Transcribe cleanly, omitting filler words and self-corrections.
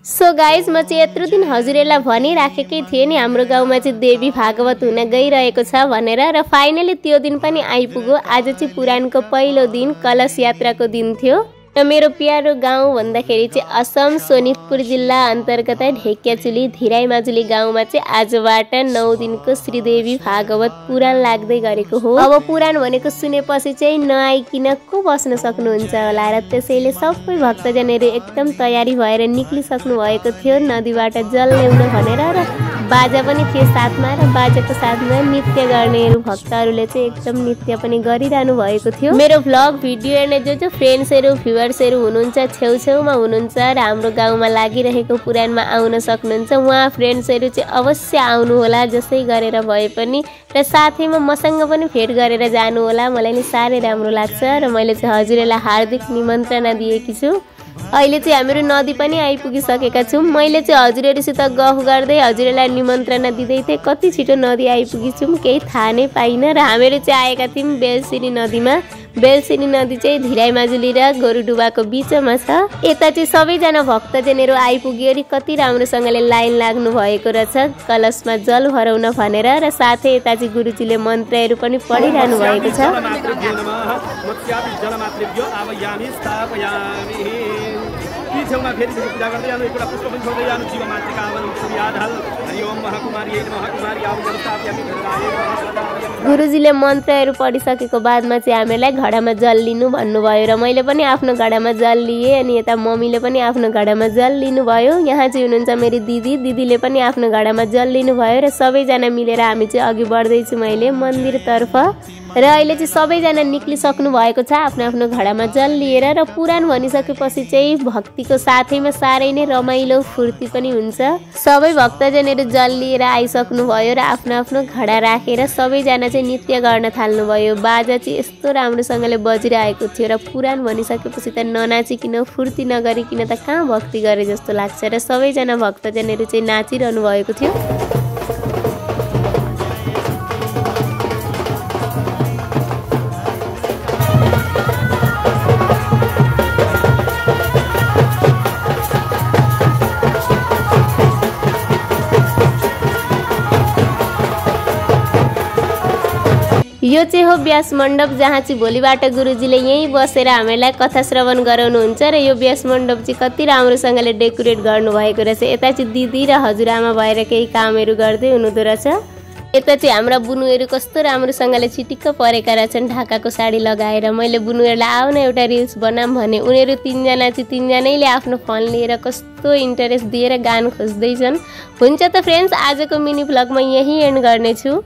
So guys म चाहिँ यत्रो दिन हजुरहरूलाई भनिराखेकै थिएँ नि हाम्रो गाउँमा चाहिँ देवी भागवत हुन गइरहेको छ भनेर र फाइनली त्यो दिन पनि आइपुग्यो। आज चाहिँ पुराणको पहिलो दिन कलश यात्राको दिन थियो र मेरो प्यारो गाउँ भन्दाखेरि चाहिँ असम सोनितपुर जिल्ला अन्तर्गत ढेकियाजुली धिराई माजुली गाउँमा चाहिँ आजबाट 9 दिनको श्रीदेवी भागवत पुराण लाग्दै गरेको हो। अब पुराण भनेको सुनेपछि चाहिँ नआइकिन को बस्न सक्नुहुन्छ होला र त्यसैले सबै भक्तजनहरू एकदम तयारी भएर निक्लिसक्नु भएको थियो नदीबाट जल ल्याउन भनेर र बाजा पनि थियो साथमा र बाजाको साथमा नृत्य गर्नेहरू भक्तहरूले चाहिँ एकदम नृत्य पनि गरिरहनु भएको थियो। मेरो भ्लग भिडियो हेर्ने जो फ्रेन्ड्सहरू भ्युवर्सहरू हुनुहुन्छ छेउछेउमा हुनुहुन्छ र हाम्रो गाउँमा लागिरहेको पुराणमा आउन सक्नुहुन्छ उहाँ फ्रेन्ड्सहरू चाहिँ अवश्य आउनु होला जसै गरेर भए पनि र साथैमा मसँग पनि भेट गरेर जानु होला। मलाई नि साह्रै राम्रो लाग्छ र मैले चाहिँ हजुरहरूलाई हार्दिक निमन्त्रणा दिएकी छु। अहिले चाहिँ हामीहरू नदी पनि आइपुगिसकेका छौँ। मैले चाहिँ हजुरहरूसित गफ गर्दै हजुरहरूलाई निमन्त्रणा दिँदै थिएँ। कति छिटो नदी आइपुगेछौँ केही थाहा नै पाइनँ र हामीहरू चाहिँ आएका थियौँ बेलसिरी नदीमा। बेलसिरी नदी चाहिँ धिराई माजुली र गोरुडुबाको बिचमा छ। यता चाहिँ सबैजना भक्तजनहरू आइपुग्यो र कति राम्रोसँगले लाइन लाग्नु भएको रहेछ कलशमा जल भराउन भनेर र साथै यता चाहिँ गुरुजीले मन्त्रहरू पनि पढिरहनु भएको छ। गुरुजीले मन्त्रहरू पढिसकेको बादमा चाहिँ हामीलाई घडामा जल लिनु भन्नुभयो र मैले पनि आफ्नो घडामा जल लिएँ अनि यता मम्मीले पनि आफ्नो घडामा जल लिनुभयो। यहाँ चाहिँ हुनुहुन्छ मेरो दिदीले पनि आफ्नो घडामा जल लिनुभयो र सबैजना मिलेर हामी चाहिँ अघि बढ्दैछौँ अहिले मन्दिरतर्फ र अहिले चाहिँ सबैजना निक्लिसक्नु भएको छ आफ्नो आफ्नो घडामा जल लिएर र पुराण भनिसकेपछि चाहिँ भक्तिको साथैमा साह्रै नै रमाइलो फुर्ती पनि हुन्छ। सबै भक्तजनहरू जल लिएर आइसक्नु भयो र आफ्नो आफ्नो घडा राखेर सबैजना चाहिँ नृत्य गर्न थाल्नुभयो। बाजा चाहिँ यस्तो राम्रोसँगले बजिरहेको थियो र पुराण भनिसकेपछि त ननाचिकन फुर्ती नगरिकन त कहाँ भक्ति गरे जस्तो लाग्छ र सबैजना भक्तजनहरू चाहिँ नाचिरहनु भएको थियो। यो चाहिँ हो व्यास मण्डप जहाँ चाहिँ भोलिबाट गुरुजीले यहीँ बसेर हामीलाई कथा श्रवण गराउनुहुन्छ र यो व्यास मण्डप चाहिँ कति राम्रोसँगले डेकोरेट गर्नुभएको रहेछ। यता चाहिँ दिदी र हजुरआमा भएर केही कामहरू गर्दै हुनुहुँदो रहेछ। यता चाहिँ हाम्रा बुनुहरू कस्तो राम्रोसँगले चिटिक्क परेका रहेछन् ढाकाको साडी लगाएर। मैले बुनुहरूलाई आउन एउटा रिल्स बनाऊँ भने उनीहरू तीनजनाले आफ्नो फोन लिएर कस्तो इन्टरेस्ट दिएर गान खोज्दैछन्। हुन्छ त फ्रेन्ड्स आजको मिनी भ्लग म यहीँ एन्ड गर्नेछु।